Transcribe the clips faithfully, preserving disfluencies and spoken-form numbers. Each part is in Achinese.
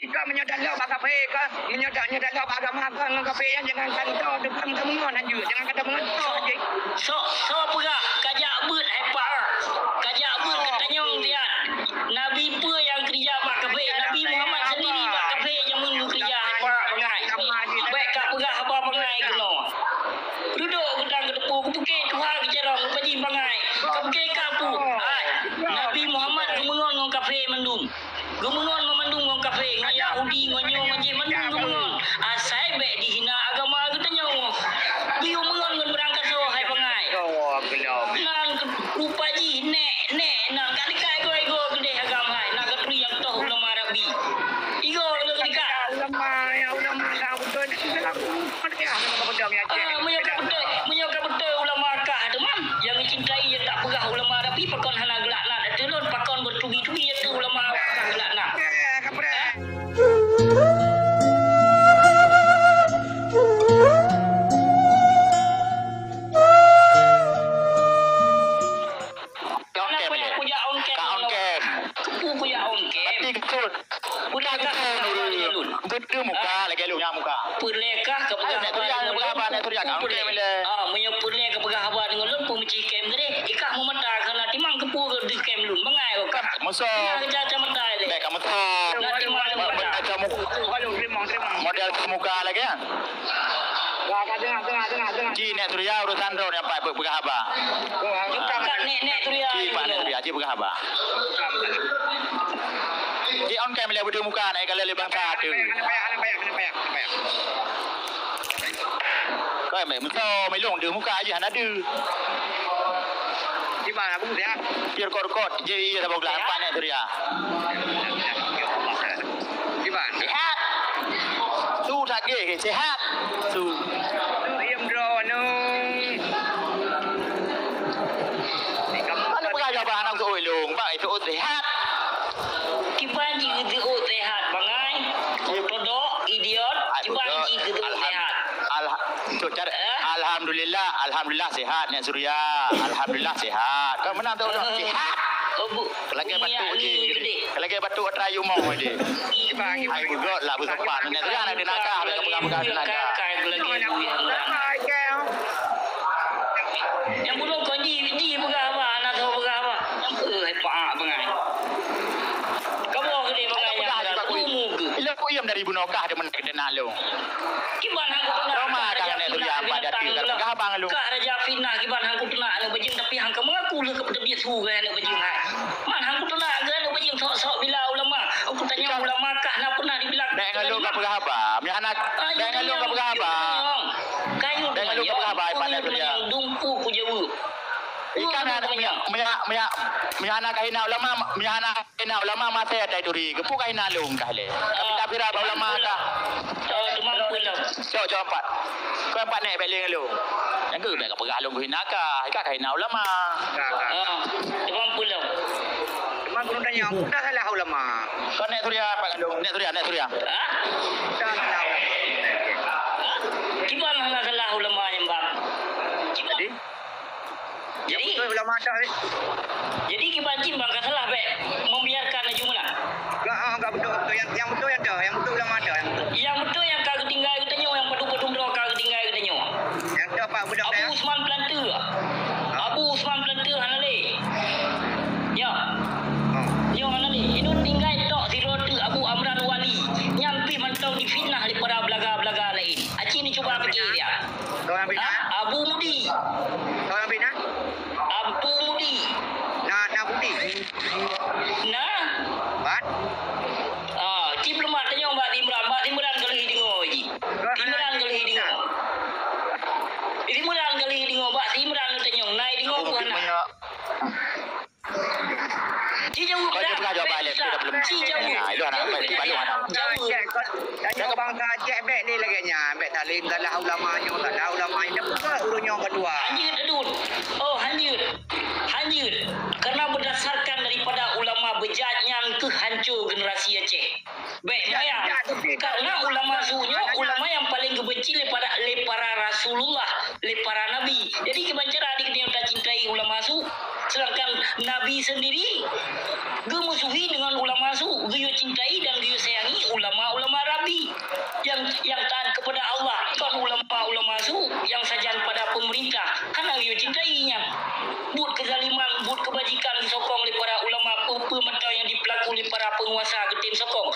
Ka meunyoe talok bak kafé ka, meunyoe ta-, meunyoe talok bak agama ka ngon kafé nyan jangan ka teupeue, teupeue, teupeue ngon hanjeuet, jangan ka teupeue ngon toh jih. Sok, sok peugah, kajak beuet hai Pak. Kajak beuet ka tanyong siat. Nabi peue nyang keurija bak kafé? Nabi Muhammad sendiri bak kafé jameun geukeurija hai Pak bangai. Bèk ka peugah haba bangai keunoe. Reudok geutang geuteupeue, kupiké tuha geucarông, geupaji bangai. Kupiké kapu. Hai, Nabi Muhammad geumeungon ngon kafé mandum. Geumeungon meumandum ngon kafé, ngon Yahudi, ngon nyoe, ngon jih, mandum geumeungon. Asai bèk dihina agama geutanyoe. Geuyue meungon ngon beurangkasoe hai bangai. Nan rupa jih nèk, nèk, nan ka dikai goe-goe keudeh agam hai, na geuturi nyang toh ulama Rabbi. Igoe lôn dikai. Ulama, ya ulama, ka beutôi. Ah, meunyoe ka beutôi, meunyoe ka beutôi ulama kah teuma, nyang geucintai nyang tak peugah ulama Rabbi, pakon hana geulaknat ateueh lôn, pakon bertubi-tubi ateueh ulama kah geulaknat? Ka on cam. Ka on cam. Keupeue kujak on cam? Pati keusut. Peureulèe kah ka peugah haba deungon lôn? Beutôi muka lagèe lôn nyang muka. Peureulèe kah ka peugah haba deungon lôn? Ayo, Nek Surya, peugah haba, Nek Surya, ka on cam ilèe. Ah, meunyoe peureulèe ka peugah haba deungon lôn, peue meuci cam tadi? Ikah meumata keuhai timang keupeue deuh cam lôn? Bangai kah? Musoh. Tinggai keucaca mata ilèe. Bèk ka musoh. Na timang mata. Model muka lagèe nyan. Ci Nek Surya urusan droe nyang pat peugah haba. Bukan Nek, Nek Surya. Ci Pak Nek Surya, ci peugah haba. Ci on cam ilèe beutôi muka na ikalon lé bansa tu. Kau meuso milong deuh muka aja hana deuh. Ci ban abang sihat. Pir kot-kot je iya saboh gelah Pak Nek Surya. Kiban? Sehat. Su that geh, sehat. Su. Ayam droe nyoe. Anu peugah jawaban anak seuôt ilong, bak itu sehat. Kiban jih keu seuôt sehat, bangai. Todok, idiot, kiban jih keu seuôt sehat. Alha-, Cok cara, alhamdulillah, alhamdulillah sehat Nek Surya. Alhamdulillah sehat. Kau menang tu sehat. Lagi batuk je. Lagi batuk atra yumo je. Hai begot lah besopan. Nek Surya nak denaka, nak pegang-pegang denaka. Yang bunuh kau ji, ji pegang apa? Anak tahu pegang apa? Yang ke, hai, pak, pengai. Kamu gede pengai yang dah tumu ke? Ila ku iem dari bunoe kah demen kena lo. Kiban hangku teunak. Roma ka Nek Surya empat dati ka peugah abang lu. Kah raja fitnah kiban hangku teunak aneuk bajeueng, tapi hangka mengaku leuh keu peuteubiet su keu aneuk bajeueng hai. Man hangku teunak keu aneuk bajeueng sok-sok bila ulama. Aku tanya ulama kah na pernah dibilang. Nek ngalung ka peugah haba. Meuhana. Nek ngalung ka peugah haba. Kayu. Nek ngalung ka peugah haba. Dumpu ku jaweueb. Ikan meuhana, meuhana kahina ulama, meuhana Ina ulama maté atai turi, geupeu ka ina lôn kah lé. Tapi tak viral bak ulama kah. Cok, cuma pun dah. Cok, cok empat. Kau empat nek bèk lé lôn. Yang ke bèk ka peugah lôn hina kah, kah ka hina ulama. Ah, cuma pun dah. Cuma guru tanya, aku dah salah ulama. Kau nek Surya empat kandung, nek Surya, nek Surya. Ha? Dah salah ulama. Gimana nak salah ulama yang bang? Jadi? Jadi, betul ulama dah, eh. Jadi kiban cit bang ka salah bèk membiarkan laju meunan. Enggak, ah, enggak betul, betul. Yang, yang betul yang dah, yang betul ulama dah, yang betul. Yang betul yang ka geutinggai geutanyoe, yang padum-padum droe ka geutinggai geutanyoe. Yang dah Pak Budak Abu Usman Pelantu. Abu Usman Pelantu hana lé. Ya. Oh. Nyoe hana lé. Inong tinggai tok sidroe teuk Abu Amran Wali. Nyan pih mantong difitnah lé para belaga-belaga laén. Aci ni cuba pikir dia. Kau nak bina? Ha? Abu Mudi. Kau nak bina? Abu Mudi. Na, na Budi. Na? Bat? Ah, cip leumah tanyong Bak Imran. Bak Imran ka lheuh deungoe ji. Imran ka lheuh deungoe. Imran ka lheuh deungoe. Bak Imran tanyong. Nai deungoe pun hana. Ci jaweueb dah. Ci jaweueb. Nah, itu anak baik, baik anak. Jaweueb. Tanya bangsa Aceh bèk ni lagèe nyan, bèk saling salah ulama nyoe, salah ulama nyoe. Dah buka ureueng nyoe kedua. Hanjeuet adun. Oh, hanjeuet. Hanjeuet. Karena berdasarkan daripada ulama bejat nyan keuh hanco generasi Aceh. Bèk maya. Karena ulama su nyoe ulama yang paling geubenci lé para, lé para rasulullah, lé para nabi. Jadi kiban cara dikeuneuk tacintai ulama su, sedangkan nabi sendiri geumusuhi dengan ulama su, geuyue cintai dan geuyue sayangi ulama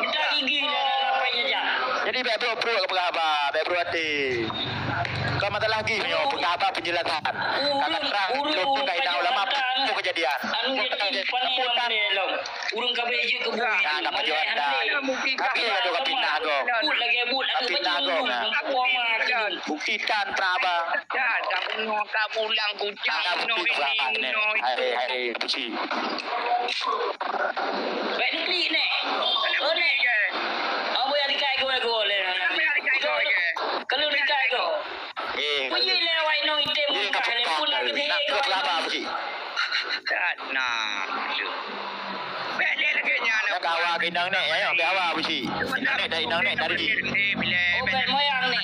Minta gigi dah, dah, dah, dah, dah. Jadi, bèk brôk-brôk keu peugah haba, bèk brôk até. Kon masalah gih nyoe, peugah haba penjelasan. Ka terang, ulôn ka hina ulama, peue kejadian. Anu jadi pané lam lé lom. Ureueng ka bèk jeuet keu bui. Nah, ka pajoh anda. Tapi ka fitnah gob. Buet lagèe buet, ka fitnah gob, nah. Buktikan peuraba. Ya, kamu, kamu ulang kucang. Ada bukti peuraba neh. Hai, hai, Puji. Baik diklik neh. Oh, neh. Apa yang dikai kau, kau, leh? Apa yang dikai kau, ya? Kalau dikai kau. Eh, Puji leh, wai nong item. Eh, muka, leh, pun nak kata, nak eh, kau peuraba, Puji. Nah, bèk lé lagèe nyan. Dah kawa keu inong nèk, ya, ya, bèk awa beusi. Inong nèk, dah inong nèk, dah reuji. Oh, bèk moyang nèk.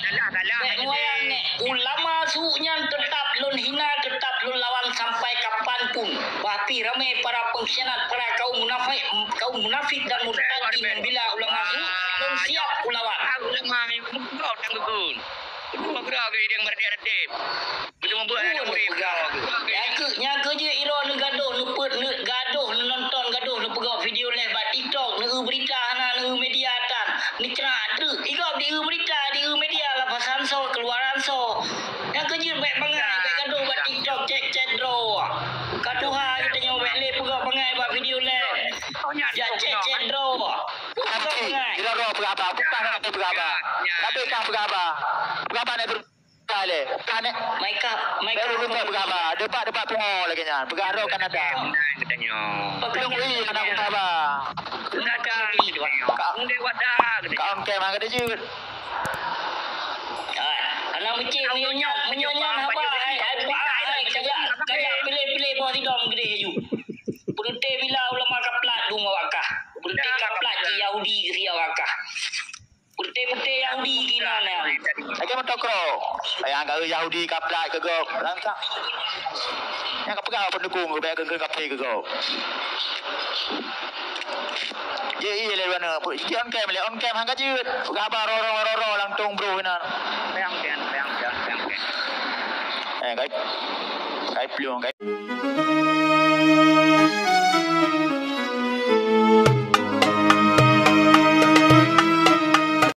Bèk moyang nèk. Ulama su' nyan teutap lôn hina, teutap lôn lawan sampai kapan pun. Bah pih ramè para pengkhianat, para kaum munafik, kaum munafik dan murtadin membela ulama su', lôn siap kulawan. Ulama nyang meukeurok dan geugun. Dua geura geuh idéng meuratéb-ratéb. Beuteumeubeuet aneuk murit. Nyan keuh, nyan keuh jeuet iroe neugadoh, neupeuet, neugadoh, neunonton gadoh, neupeugah video leh bak TikTok, neueu beurita hana, neueu media tan, neucra treuk. Igob dieu beurita, dieu media lah pasan soe, keuluaran soe. Nyan keuh jeuet bèk bangai, bèk gadoh bak TikTok, cèt-cèt droe. Ka tuha geutanyoe bèk lé peugah bangai bak video leh. Jak cèt-cèt droe. Tapi, jinoe droe peugah haba, bukan hana peugah haba. Tapi kah peugah haba. Peugah haba nèk ber-, lé. Kah nèk. Makeup, makeup. Baru lupa peugah haba. Debat-debat pungo lagèe nyan. Peugah droe kan ada. Belum ui anak peugah haba. Ka, ka on cam angkat jeuet. Hai, anak meucik meunyoe nyan, meunyoe nyan haba, hai, hai, hai, kajak, kajak pilih-pilih boh sidom keudeh aju. Peureute bila ulama kaplat dum awak kah. Peureute kaplat cit Yahudi keu si awak kah. Peureute-peureute Yahudi keu inan nyan. Lagèe meutokrok. Nyang ka Yahudi kaplat keu gob. Langkah. Nyang ka peugah peundukung keu bèk keu kafé keu gob. Ye, iya lé wana. Pu-, di on cam lé, on cam han ka jeuet. Peugah haba roro-roro langsung bro inan. Payang, payang, payang, payang, payang. Eh, kai. Kai plueng, kai.